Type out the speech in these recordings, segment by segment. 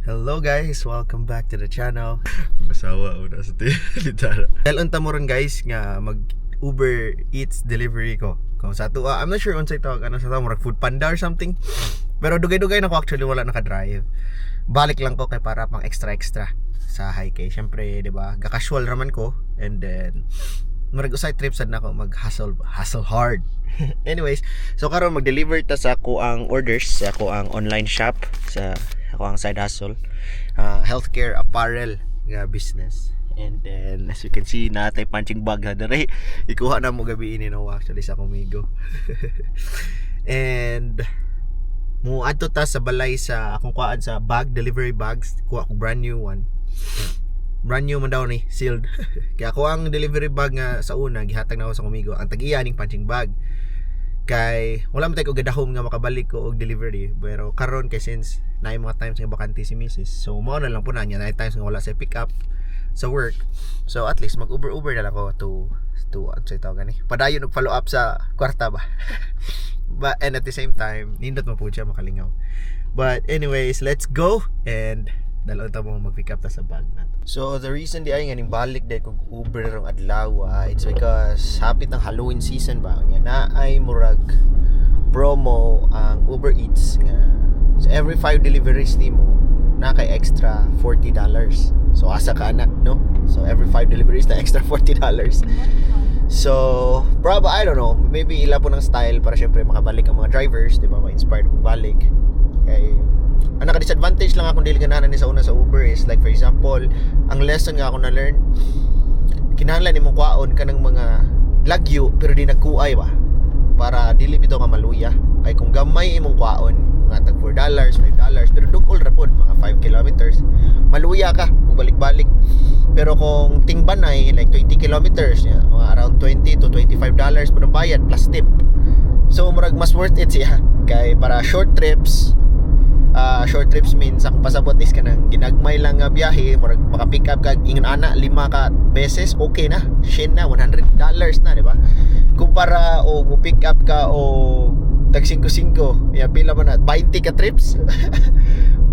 Hello guys, welcome back to the channel. Masawa una sa litara. Dahil unta mo ron, guys, nga mag Uber Eats delivery ko. Kung sa ato, I'm not sure unsay tawag ano sa tawag, murag Food Panda or something. Pero dugay-dugay na ko actually wala naka-drive. Balik lang ko kay para pang extra extra sa high kay syempre, 'di ba? Ga-casual raman ko and then murag usay trip sad nako mag hustle hustle hard. Anyways, so karon mag-deliver ta sa ako ang orders sa ako ang online shop, sa ako ang side hustle, healthcare apparel nga business. And then as you can see, natay punching bag na dere. Ikuha na mo gabi ini no actually sa kumigo. And mo adto ta sa balay sa akong kuhaan sa bag, delivery bags. Kuha ko brand new one. Brand new man daw ni, sealed. Kaya ako ang delivery bag nga sa una gihatag na ako sa kumigo ang tag-iya ning punching bag kay wala man tay ko gadahom nga makabalik ko og delivery. Pero karon kay since naay mga times nga bakante si Mrs., so mao na lang po na niya, naay times nga wala sa pick up sa work, so at least mag Uber Uber na lang ko to ano sa tawag gani, padayon og follow up sa kwarta ba. But and at the same time, nindot mo po siya makalingaw. But anyways, let's go and dalaw ta mo mag-pick up ta sa bag nato. So the reason di ay nga ning balik dahil kog Uber rong adlaw, it's because hapit ang Halloween season ba nya na ay murag promo ang Uber Eats nga so every 5 deliveries nimo na kay extra $40. So asa ka na, no? So every 5 deliveries na extra $40. So, probably, I don't know, maybe ila po ng style para syempre makabalik ang mga drivers, di ba? Ma-inspired balik. Kay, ang naka-disadvantage lang akong dili ganahan ni sa una sa Uber is like, for example, ang lesson nga ako na-learn, kinahanglan nimong kwaon kanang mga lagyo pero di nagkuay ba para dili bitaw ka maluya. Kay kung gamay imong kwaon, mga tag $4, $5, pero dugol ra pod, mga 5 kilometers, maluya ka balik-balik. Pero kung tingbanay, like 20 kilometers, yeah, mga around 20 to $25 po ng bayad plus tip. So murag mas worth it siya kay para short trips. Short trips means akong pasabot is kanang ginagmay lang nga biyahe, murag maka-pick up kag ingon ana lima ka beses, okay na, shin na, $100 na, di ba? Kumpara o mo pick up ka o tag 5-5 ya, pila man na, 20 ka trips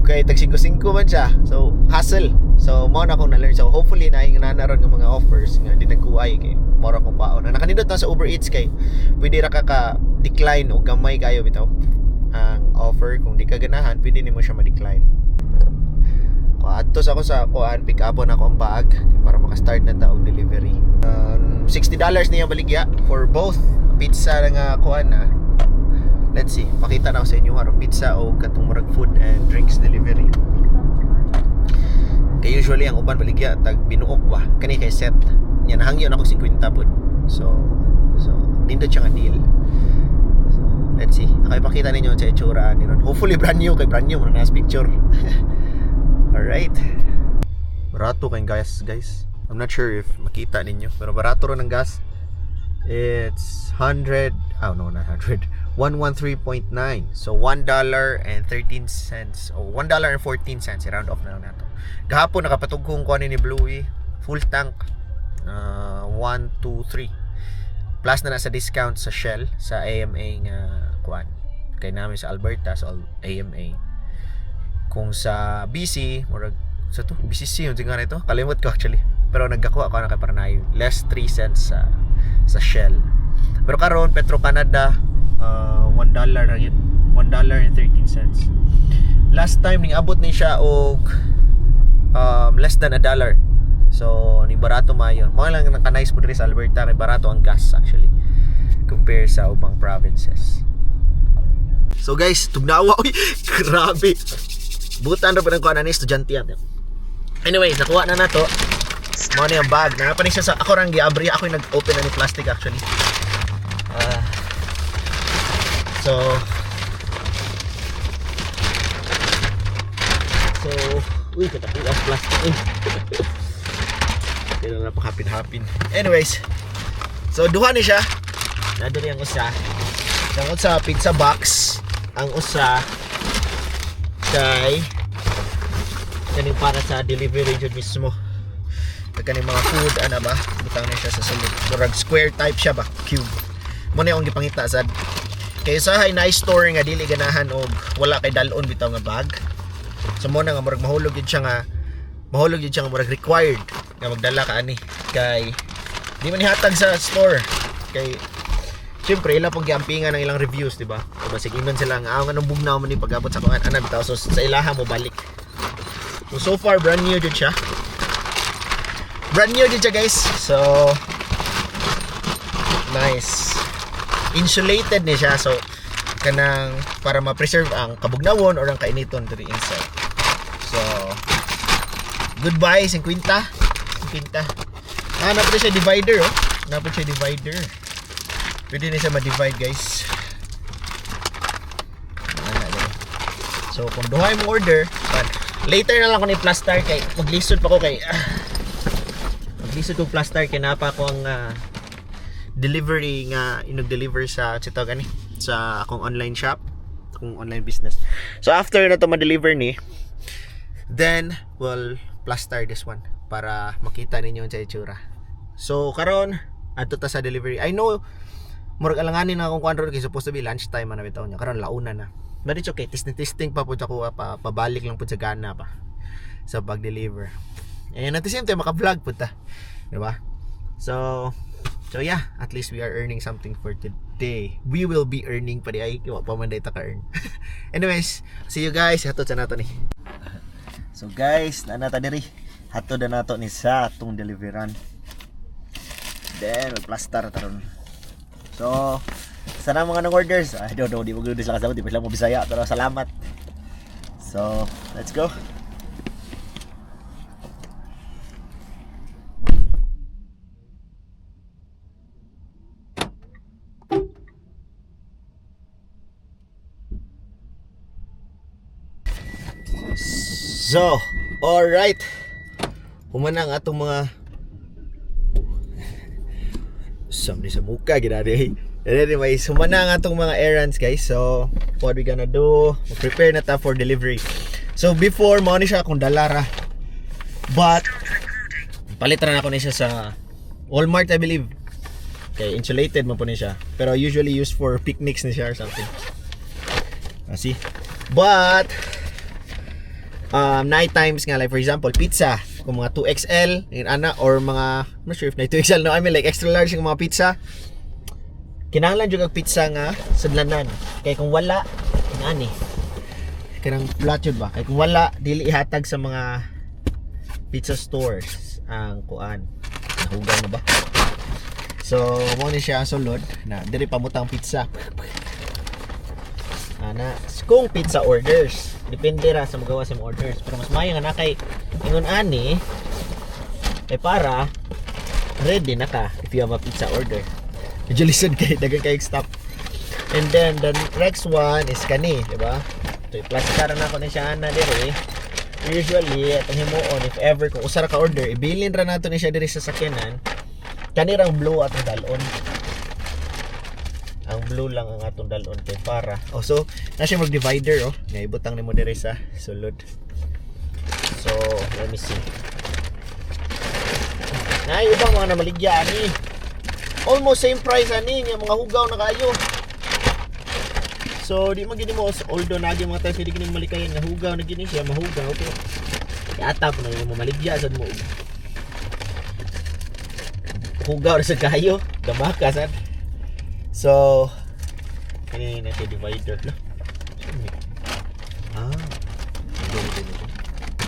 kay tag 5-5 man siya. So hassle. So mao na akong na-learn. So hopefully na yung nanaron ng mga offers nga di nagkuay kay mora kong paon na nakanindot na sa Uber Eats kay pwede ra ka ka decline og gamay kayo bitaw ang offer. Kung di ka ganahan, pwede nimo siya ma-decline. Adto sa ako sa kuan, pick up na ako ang bag para maka-start na ta og delivery. $60 niya baligya for both pizza nga kuan na. Let's see, pakita na ako sa inyo aron pizza o katong murag food and drinks delivery. Kay usually ang uban baligya tag binuok ba. Kani kay set. Nya nahangyo na ako 50 pud. So nindot siya nga deal. So, let's see. Ako ipakita ninyo sa itsura ni ron. Hopefully brand new kay brand new mo na picture. Alright. Barato kay gas, guys. I'm not sure if makita ninyo pero barato ron ang gas. It's 100, oh no, not 100. 113.9. So $1.13 o $1.14, round off na lang nato. Gahapon nakapatugkong ko ani ni Bluey full tank, 1 2 3 plus na sa discount sa Shell sa AMA nga kuan kay namin sa Alberta, sa AMA. Kung sa BC, murag sa to BCC yung nga nito, kalimot ko actually, pero nagkakuha ko na kay para na less 3 cents sa Shell. Pero karon Petro Canada, $1 na yun, $1.13. Last time ning abot ni siya og less than a dollar. So ning barato maayo. Mao lang naka-nice po diri sa Alberta kay barato ang gas actually compare sa ubang provinces. So guys, tugnawa, uy, grabe. Butan ra pa ng kuha na ni estudyante yan. Anyways, nakuha na nato. Mao ni ang bag. Naa pa ni siya sa ako rang giabri, ako yung nag-open na ni plastic actually. Ah. So, uy, katakuha ang plastic eh. Kaya na napakapin-hapin. Anyways, so duha ni siya. Naa diri ang usa. Ang usa pizza box, ang usa kay kaning para sa delivery jud mismo. Kag kaning mga food ana ba, butang na siya sa sulod. Murag square type siya ba, cube. Mo na akong gipangita sad. Kay usahay na store nga dili ganahan og wala kay dalon bitaw nga bag. So mo na nga murag mahulog jud siya nga murag required nga magdala ka ani kay di man ihatag sa store kay siyempre ila pong giampingan ang ilang reviews, di ba? O basig ingon sila nga ah, nganong bugnaw man ni pag-abot sa kuan ana bitaw, so sa ilaha mo balik. So, so far brand new jud siya. Brand new jud siya, guys. So nice. Insulated ni siya, so kanang para ma-preserve ang kabugnawon or ang kainiton to the inside. So goodbye 50. 50. Ah, naa siya divider oh. Naa siya divider. Pwede na siya ma-divide, guys. Ana dali. So kung duha imong order, but later na lang ko ni plaster kay maglisod pa ko kay maglisod kog plaster kay naa pa ko ang delivery nga inog-deliver sa sa gani sa akong online shop, akong online business. So after na to ma-deliver ni, then we'll plaster this one para makita ninyo ang itsura. So karon adto ta sa delivery. I know murag alanganin na akong kuan ron kay supposed to be lunchtime man na bitaw niya. Karon launa na. But it's okay. Testing testing pa pud ako pa, pabalik lang pud sa gana pa sa pag-deliver. And at the same time maka-vlog pud ta. Di ba? So yeah, at least we are earning something for today. We will be earning pa di ay wa pa man day ta ka-earn. Anyways, see you guys. Hatod sa nato ni. So guys, naa na ta diri. Hatod na nato ni sa atong deliveran. Then, mag-plaster ta ron. So, sana mga nang orders. I don't know, di mo gud sila kasabot, di pa sila mo Bisaya, pero salamat. So, let's go. So, alright. Human ang atong mga Sam ni sa muka ginari. Anyway, human na ang atong mga errands, guys. So, what we gonna do? Prepare na ta for delivery. So, before mao ni siya akong dalara. But palit ra na ako ni siya sa Walmart, I believe. Okay, insulated man po ni siya. Pero usually used for picnics ni siya or something. Ah, see? But night times nga, like for example pizza kung mga 2XL yun ana or mga, I'm not sure if na 2XL, no, I mean like extra large yung mga pizza, kinahanglan jud og pizza nga sudlanan kay kung wala ngani kanang flat jud ba, kay kung wala dili ihatag sa mga pizza stores ang kuan, nahugaw na ba. So mo ni siya ang sulod na diri pamutang pizza ana kung pizza orders, depende ra sa magawa sa mga orders, pero mas maayo nga na kay ingon ani eh para ready na ka if you have a pizza order. Medyo lisod kay daghan kay stop. And then the next one is kani, di ba? So i-plaster na ako ni siya ana diri. Usually atong himuon, if ever kung usa ra ka order, ibilin ra nato ni siya diri sa sakyanan. Kani rang blue atong dalon, ang blue lang ang atong dalon kay para, oh, so na siya mag divider, oh, nga ibutang nimo diri sa sulod. So let me see na yung ibang mga namaligya ani, almost same price ani nga mga hugaw na kayo. So di man gini mo, although nagi mga times hindi gini malikayan nga hugaw na gini siya, mahugaw, pero yata po na mo maligya sad mo, hugaw ra sa kayo, gamaka sad. So kani na siya divider lo. Ah,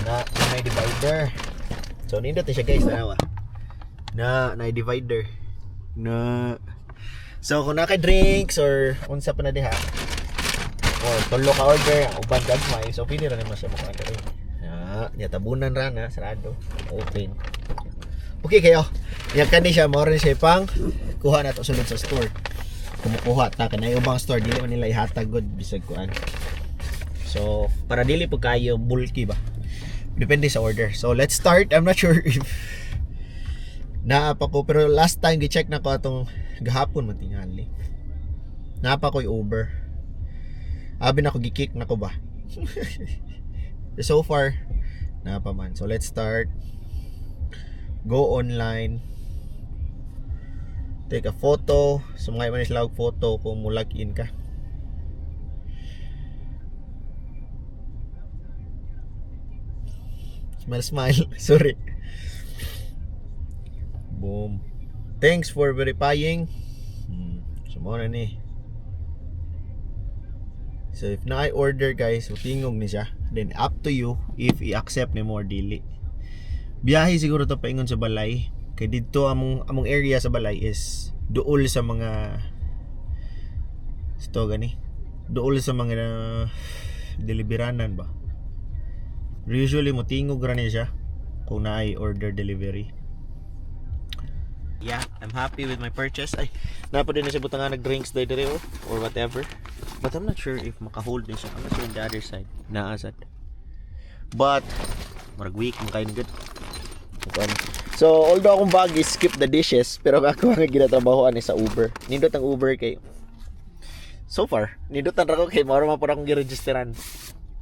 na may divider. So nindot ni siya, guys, tanawa na na divider na. So kung naa kay drinks or unsa pa na diha or tulo ka order, ang uban gagmay, so pwede ra nimo siya makuha diri na nya, tabunan ra na, sarado, open. Okay kayo nya kani siya, mao rin siya pang kuha na to sulod sa store. Kumukuha ta kay ubang store dili man nila ihatag gud bisag kuan. So para dili po kayo bulky ba, depende sa order. So let's start. I'm not sure if naa pa ko, pero last time gi-check na ko atong gahapon man tingali, naa pa ko'y Uber. Abi na ko gi-kick na ko ba. So far naa pa man. So let's start. Go online, take a photo. So mga man sila og photo kung mo log in ka. Smile, smile. Sorry. Boom. Thanks for verifying. So mao na ni. So if na order, guys, so tingog ni siya. Then up to you if i-accept nimo or dili. Biyahe siguro to paingon sa balay. Kay didto among area sa balay is duol sa mga ito gani. Duol sa mga deliberanan ba. Usually mo tingog ra ni siya kung naay order delivery. Yeah, I'm happy with my purchase. Ay, naa pa din na siya butang nag drinks diri oh, or whatever. But I'm not sure if maka-hold din siya. I'm not sure in the other side. Naa sad. But murag weak man kayo good. So, although akong bag is skip the dishes, pero ako ang ginatrabahoan is sa Uber. Nindot ang Uber kay so far, nindot ang ko kay mao man pud akong giregisteran.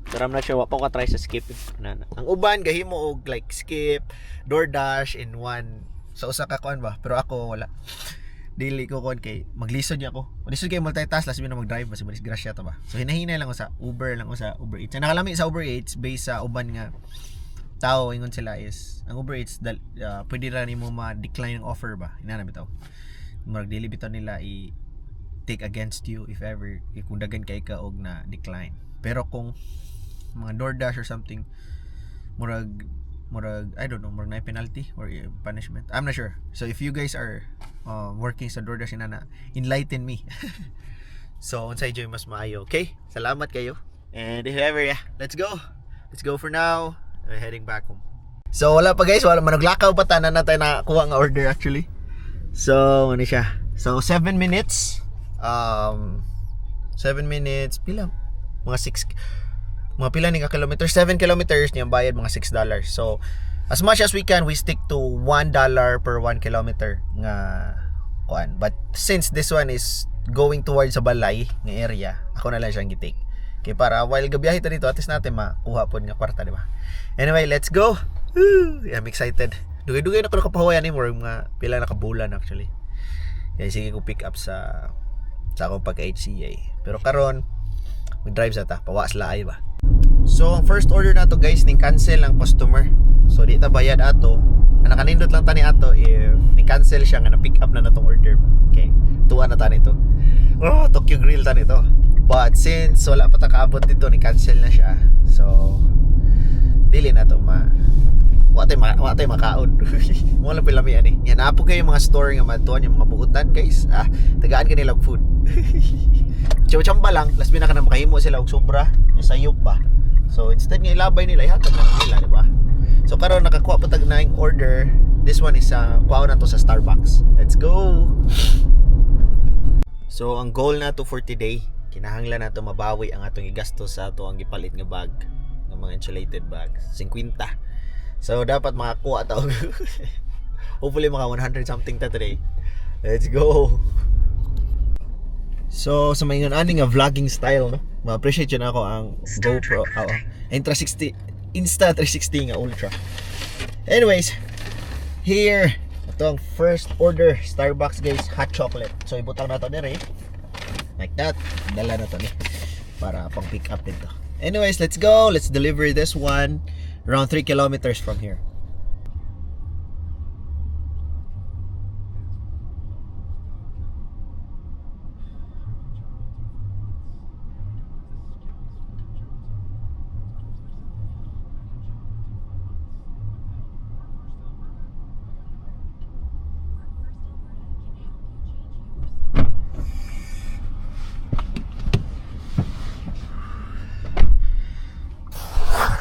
Pero I'm not sure, wa pa ko try sa Skip. Na, na. Ang uban gahimo og like Skip, DoorDash in one sa usa ka kuan ba. Pero ako wala. Dili ko kuan kay maglisod niya ako. Lisod kay multitask last na mag-drive basta grasya ta ba. So hinahinay lang ko sa Uber lang ko sa Uber Eats. Ang nakalami sa Uber Eats based sa uban nga tao ingon sila is ang Uber Eats pwede ra nimo ma-decline ang offer ba. Inana bitaw. Murag dili bitaw nila i take against you if ever if kung dagan kay ka og na decline. Pero kung mga DoorDash or something, murag I don't know, murag na penalty or punishment. I'm not sure. So if you guys are working sa DoorDash inana, enlighten me. So unsay joy mas maayo. Okay? Salamat kayo. And if ever, yeah, let's go. Let's go for now. We're heading back home. So wala pa, guys, wala manuglakaw pa tanan na tayo nakakuha nga order actually. So ano siya? So 7 minutes. 7 minutes pila? Mga 6, mga pila ni ka kilometers? 7 kilometers niyang bayad mga $6. So as much as we can, we stick to $1 per 1 kilometer nga kuan. But since this one is going towards sa balay nga area, ako na lang siyang gi-take. Kay para while gabiyahe ta dito, at least natin makuha pod nga kwarta, di ba? Anyway, let's go. Woo! I'm excited. Dugay-dugay na ko nakapahuway ani, more mga pila na ka bulan actually. Kaya sige ko pick up sa akong pagka HCA. Pero karon mag-drive sa ta, pawas laay ba. So, ang first order nato, guys, ning cancel ang customer. So, di ta bayad ato. Ang nakanindot lang ta ni ato if ni cancel siya nga na pick up na natong order. Okay. Tuwa na ta nito. Oh, Tokyo Grill ta nito. But since wala pa ta kaabot dito, ni cancel na siya. So, dili na to ma wa tay makaon. Mo lang pilami ani. Yan apo kayo mga store nga matuan yung mga buutan, guys. Ah, tagaan kanila og food. Chamba lang, last na ka na makahimo sila og sobra, yung sayop ba. So instead nga ilabay nila, ihatag na lang nila, di ba? So karon nakakuha pa tag naing order. This one is sa kuha na to sa Starbucks. Let's go. So ang goal nato for today, kinahanglan nato mabawi ang atong gigasto sa ato ang gipalit nga bag, ng mga insulated bags, 50. So dapat makakuha ta og hopefully maka 100 something ta today. Let's go. So sa mga ani nga vlogging style, no, ma-appreciate yun ako ang GoPro, oh, Insta 60 Insta 360 nga Ultra. Anyways, here ito ang first order, Starbucks, guys, hot chocolate. So ibutang na to dire like that. Dala na to ni para pang pick up dito. Anyways, let's go. Let's deliver this one around 3 kilometers from here.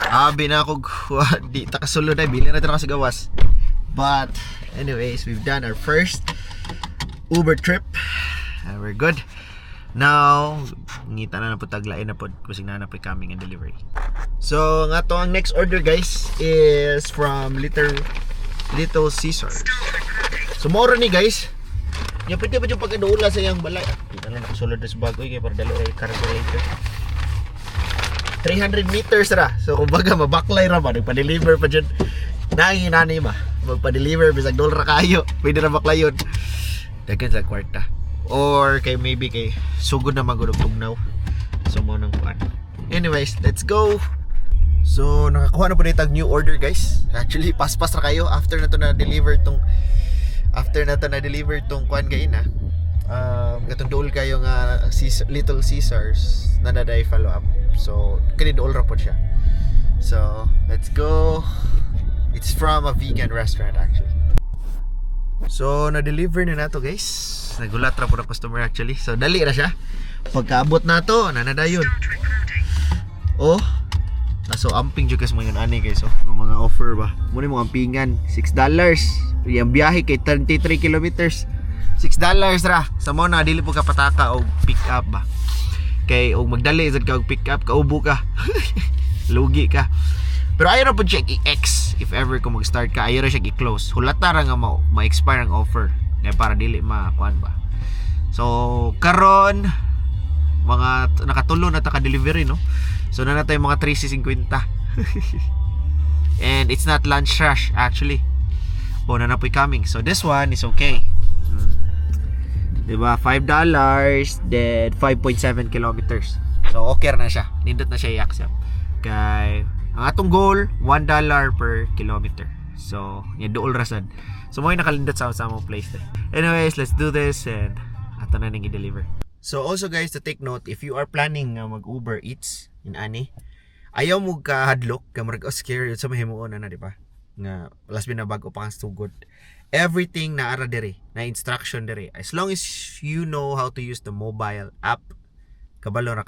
Abi na ako, di ta kasulod ay bilin na sa gawas. But anyways, we've done our first Uber trip. And we're good. Now, ngita na na po taglain na po kusig na na po coming and delivery. So, nga to ang next order, guys, is from Little Little Caesars. So, moro ni, guys. Nya pwede pa yung pagkaduula sa iyang balay. Ah, di na lang nakasulod sa bag oy kay para dali ay calculator. 300 meters ra. So kumbaga mabaklay ra ba nagpa-deliver pa jud. Nangin nani ba? Magpa-deliver bisag dol ra kayo. Pwede ra baklayon. Daghan sa kwarta. Or kay maybe kay sugod na magud og tugnaw. So mo nang kuan. Anyways, let's go. So, nakakuha na pud tag new order, guys. Actually, paspas ra kayo after na to na deliver tong kuan gain na. Katong duol kayo nga Caesar, Little Caesars na naday follow up. So, kani duol ra pod siya. So, let's go. It's from a vegan restaurant, actually. So, na-deliver na nato, guys. Nagulat ra pod ang customer, actually. So, dali ra siya. Pagkaabot nato, nanadayon. Oh, so amping jud kas mga ani, guys, oh. Mga offer ba. Muna mo ampingan $6. Yung biyahe kay 33 kilometers. $6 ra. Sa mo na dili po ka pataka og pick up ba. Kay og magdali sad ka og pick up, kaubo ka. Lugi ka. Pero ayaw ra pod siya i-X if ever kung mag-start ka, ayaw ra siya i-close. Hulata ra nga ma-expire ang offer. Kaya para dili ma-kuan ba. So karon mga nakatulo na ta ka delivery, no. So na tayo mga 3.50. And it's not lunch rush, actually. Oh, na na po'y coming. So this one is okay. Diba? $5 then 5.7 kilometers. So okay na siya. Nindot na siya i-accept. Kay ang atong goal, $1 per kilometer. So, nya duol ra sad. So mo nakalindot sa among place eh. Anyways, let's do this and ato na ning i-deliver. So also, guys, to take note, if you are planning nga mag Uber Eats in ani, ayaw mo ka hadlok ka murag, "Oh, scary sa mahimuon na," di ba? Nga last na bago pa kang sugod. Everything na ara diri, na instruction diri. As long as you know how to use the mobile app, kabalo ra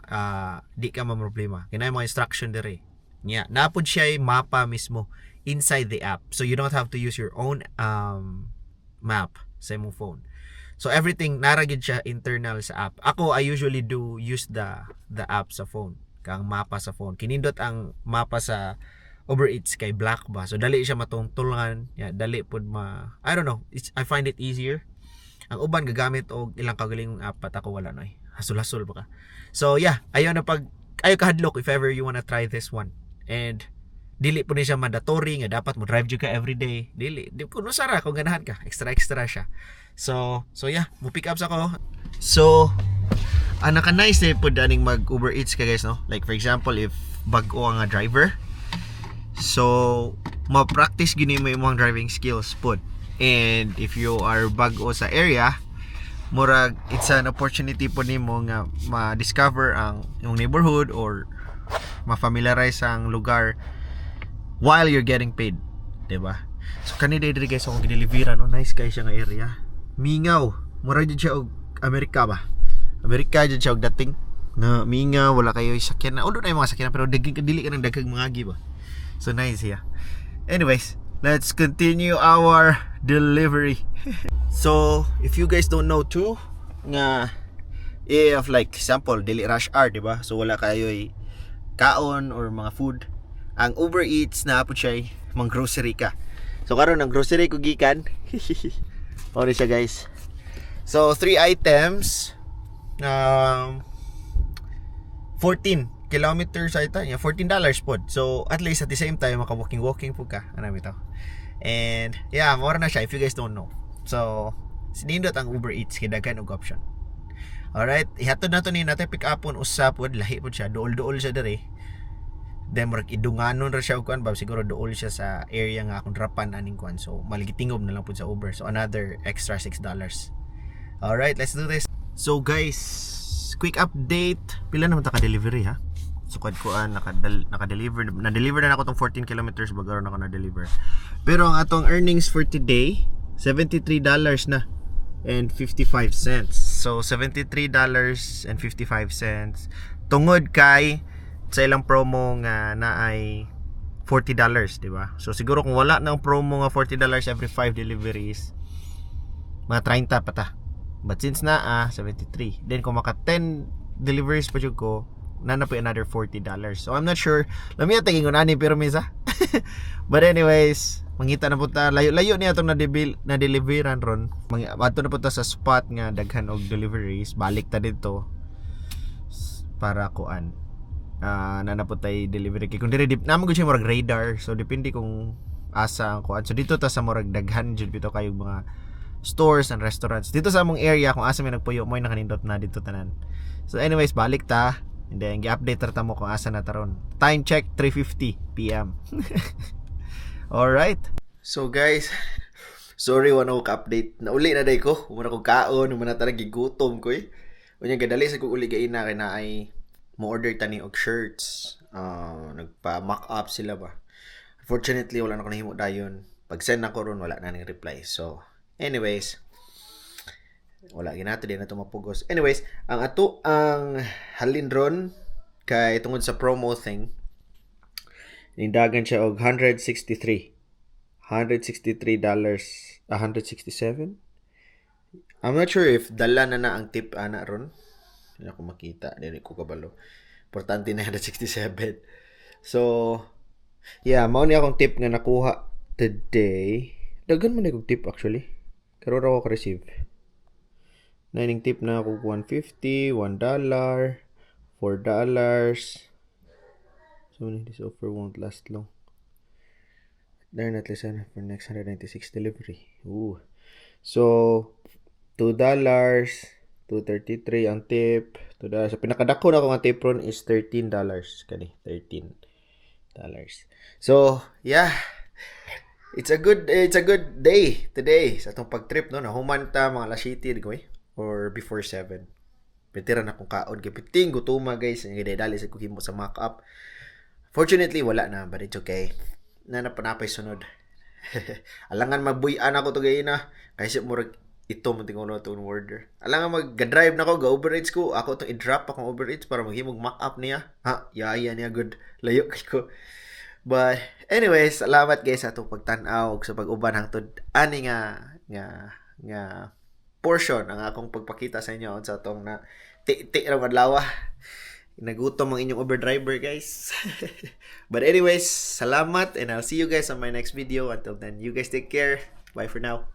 di ka mamroblema. Kaya mga instruction diri. Nya, napod siya mapa mismo inside the app. So you don't have to use your own map sa imong phone. So everything nara gid siya internal sa app. Ako, I usually do use the app sa phone. Kang mapa sa phone. Kinindot ang mapa sa Uber Eats kay black ba. So dali siya matungtulngan. Yeah, dali pud ma, I don't know. I find it easier. Ang uban gagamit og ilang kagalingong app, but ako wala noy. Hasol-hasol ba ka. So yeah, ayaw na pag ayaw kahadlok if ever you wanna try this one. And dili po ni siya mandatory nga dapat mo drive jud ka every day. Dili, di kuno sara kung ganahan ka. Extra extra siya. So yeah, mo pick up sa ko. So, ang naka nice eh pud aning mag Uber Eats ka, guys, no? Like for example, if bag-o ang nga driver, so ma-practice gini mo imong driving skills pud. And if you are bag-o sa area, murag it's an opportunity po nimo nga ma-discover ang imong neighborhood or ma-familiarize ang lugar while you're getting paid, 'di ba? So kani diri, guys, akong gideliveran, no. Nice kay siya nga area. Mingaw. Mura jud siya og Amerika ba. Amerika jud siya og dating. Na mingaw, wala kayo sakyan na. Although na yung mga sakyan pero daging dili ka nang daghang mga agi ba. So nice siya. Anyways, let's continue our delivery. So, if you guys don't know too, nga if like example, dili rush hour, di ba? So wala kayo kaon or mga food. Ang Uber Eats na po siya mang grocery ka. So karon ang grocery ko gikan. Mao ni siya, guys. So three items, 14 kilometers ay ta, yeah, $14 pod. So at least at the same time maka walking walking po ka. Ano bitaw. And yeah, mao na siya if you guys don't know. So sinindot ang Uber Eats kay daghan og option. Alright, ihatod na to ni natin pick upon usa pod, lahi pod siya, duol-duol siya diri. Then murag idunganon ra siya og kuan ba, siguro duol siya sa area nga akong drapan aning kuan. So maligitingob na lang pud sa Uber. So another extra $6. Alright, let's do this. So guys, quick update. Pila naman ta ka delivery ha? Sukad kuan naka-deliver na-deliver na nako tong 14 kilometers bago na ako na-deliver. Pero ang atong earnings for today, $73 na and 55 cents. So $73.55 tungod kay sa ilang promo nga na ay $40, di ba? So siguro kung wala ng promo nga $40 every 5 deliveries, mga 30 pa ta. But since naa 73, then kung maka 10 deliveries pa jud ko, na po another $40. So I'm not sure. Lami na tingin ko nani pero misa. But anyways, mangita na po ta, layo-layo niya itong na deliveran ron. Adto na po ta sa spot nga daghan og deliveries, balik ta dito para kuan. Ah, na po tay delivery kay kung dire di naman gud siya murag radar. So depende kung asa ang kuan. So dito ta sa murag daghan jud bitaw kayo mga stores and restaurants. Dito sa among area kung asa may nagpuyo mo nakanindot na dito tanan. So anyways, balik ta. And then gi-update ra ta mo kung asa na ta ron. Time check, 3:50 PM. All right. So guys, sorry, wala ko ka-update. Nauli na day ko. Wala ko kaon, wala na talaga, gigutom ko eh. Unya gadali sa ko uli gaina kay naay mo order tani og shirts. Nagpa mock up sila ba. Unfortunately, wala na ko nahimo dayon. Pag send nako ron, wala na ning reply. So, anyways, wala ginato, di na to mapugos. Anyways, ang ato ang halin ron kay tungod sa promo thing, nindagan siya og 163, $163, 167. I'm not sure if dala na na ang tip ana ron. Hindi ako makita, dili ko kabalo. Importante na 167. So, yeah, mao ni akong tip nga nakuha today. Daghan man kog tip actually. Karon ako ka-receive. Naning tip na ako 150, $1, $4. So this offer won't last long. There not less for next 196 delivery. Ooh. So, $2, 2.33 ang tip. $2. So, pinakadako na ko nga tip ron is $13. Kani, $13. So, yeah. It's a good day today sa atong pag-trip, no. Nahuman ta mga alas 7 ko eh or before 7. Pitira na kong kaon kay piting gutuma, guys. Ang dali sa ko himo sa mock up. Fortunately, wala na, but it's okay. Na napanapay sunod. Alangan mabuy-an ako to gayna. Kasi murag ito mo tingulo itong order. Alangan mag-drive na ko, ga Uber Eats ko. Ako itong i-drop akong Uber Eats para maghimog mock up niya. Ha, yaya niya good. Layo kay ko. But anyways, salamat guys sa atong pagtan-aw ug sa pag-uban hangtod ani nga portion ang akong pagpakita sa inyo sa atong na ti ti ra adlaw. Nagutom ang inyong Uber driver, guys. But anyways, salamat and I'll see you guys on my next video. Until then, you guys take care. Bye for now.